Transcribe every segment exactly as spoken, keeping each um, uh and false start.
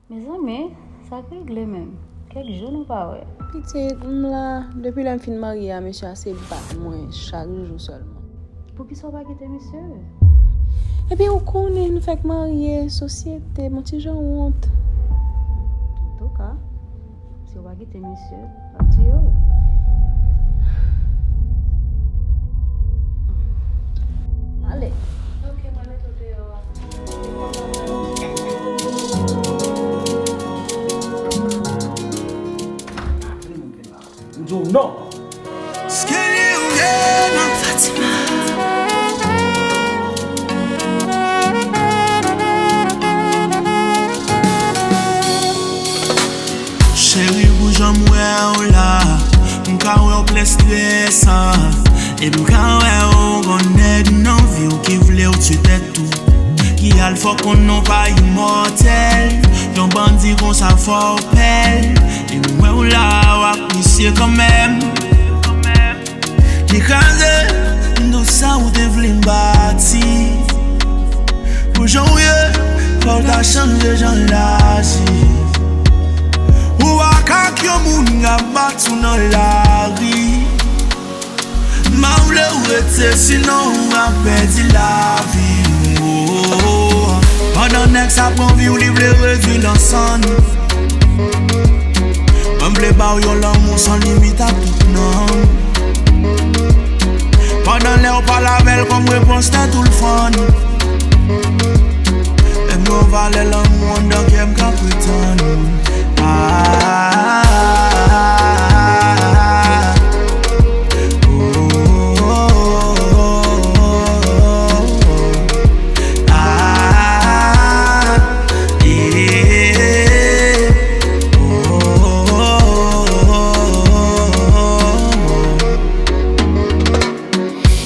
Mezanmi, sa k regle menm? Kèk jou nou pa wè. Pitit, m la. Depi lè m fin marye a, mesye a se bat mwen chak jou sèlman. Poukisa w pa kite misye? Epi ou konnen nou fèk marye, sosyete, m on ti jan wont. Antouka, si w pa kite misye, l ap tiye w. Ale. Ok, mwen mete w deyò a. M di w non. Fatima. Cheri, pou jan m wè w la, m ka wè w plen strès, an. E m ka wè w gon nèg nan vi w ki vle w tchwe tèt ou. Ki al fò konn non pa imòtèl. Yon bandi konsa fò w pè l. E m wè w la, w ap misye kanmenm. Li kraze, m di w sa ou te vle m bati. Pou jan w ye, fò w ta chanje jan l aji. Ou pa ka k yon moun k ap bat ou nan lari. M pa vle w rete, sinon w ap pèdi lavi w. Pandan nèg sa pran vi w, li vle redwi l an sann. Mwen vle ba w yon lanmou san limit ak tout nanm. Pandan lè w pale avè l kòm repons tèt ou l fann. E m gon valè lanmou anndan kè m ka pretann. Ah, ah, ah, ah, ah.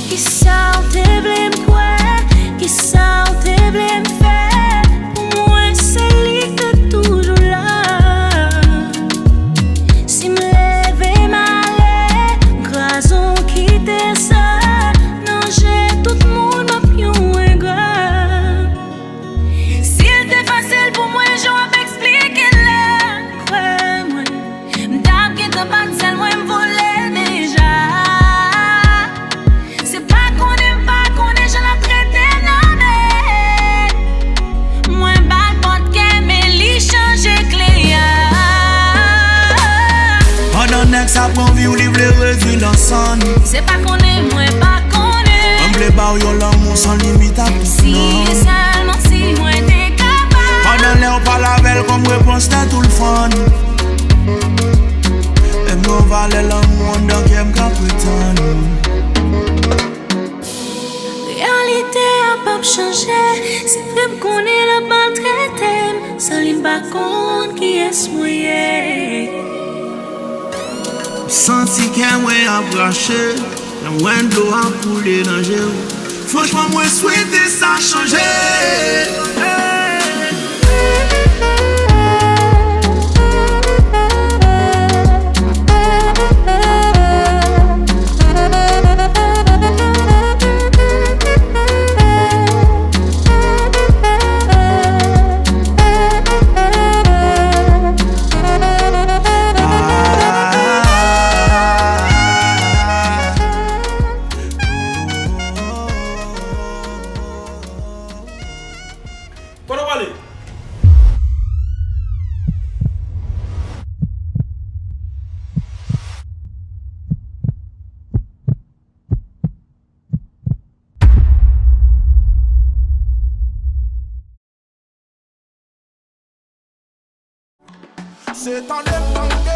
Kisa w te vle m kwè? Kisa w te vle m fè? Pou mwen, se li k te toujou la. Si m leve m ale, m kraze w kite sa. Nan je tout moun, m ap yon engra. Si l te fasil pou mwen, jan w ap eksplike l la, kwè mwen, m t ap gentan bat sèl mwen, m vole deja. Se pa konnen, m pa konnen jan l ap trete m nan bèt. Mwen ba l pòt kè m, men li chanje kle a. Pandan nèg sa pran vi w, li vle redwi l an sann. Se pa konnen, mwen pa konnen. Mwen vle ba w yon lanmou san limit ak tout nanm. Si sèlman si mwen te kapab. Pandan lè w pale avè l kòm repons tèt ou l fann. E m gon valè lanmou anndan kè m ka pretann. Reyalite a p ap chanje. Se vre m konnen l ap maltrete m, san li m pa konn kiyès mwen ye. M santi kè mwen ap rache, lè m wè dlo ap koule nan je w. Franchman, mwen swete sa chanje. Kote w prale? Se tande m tande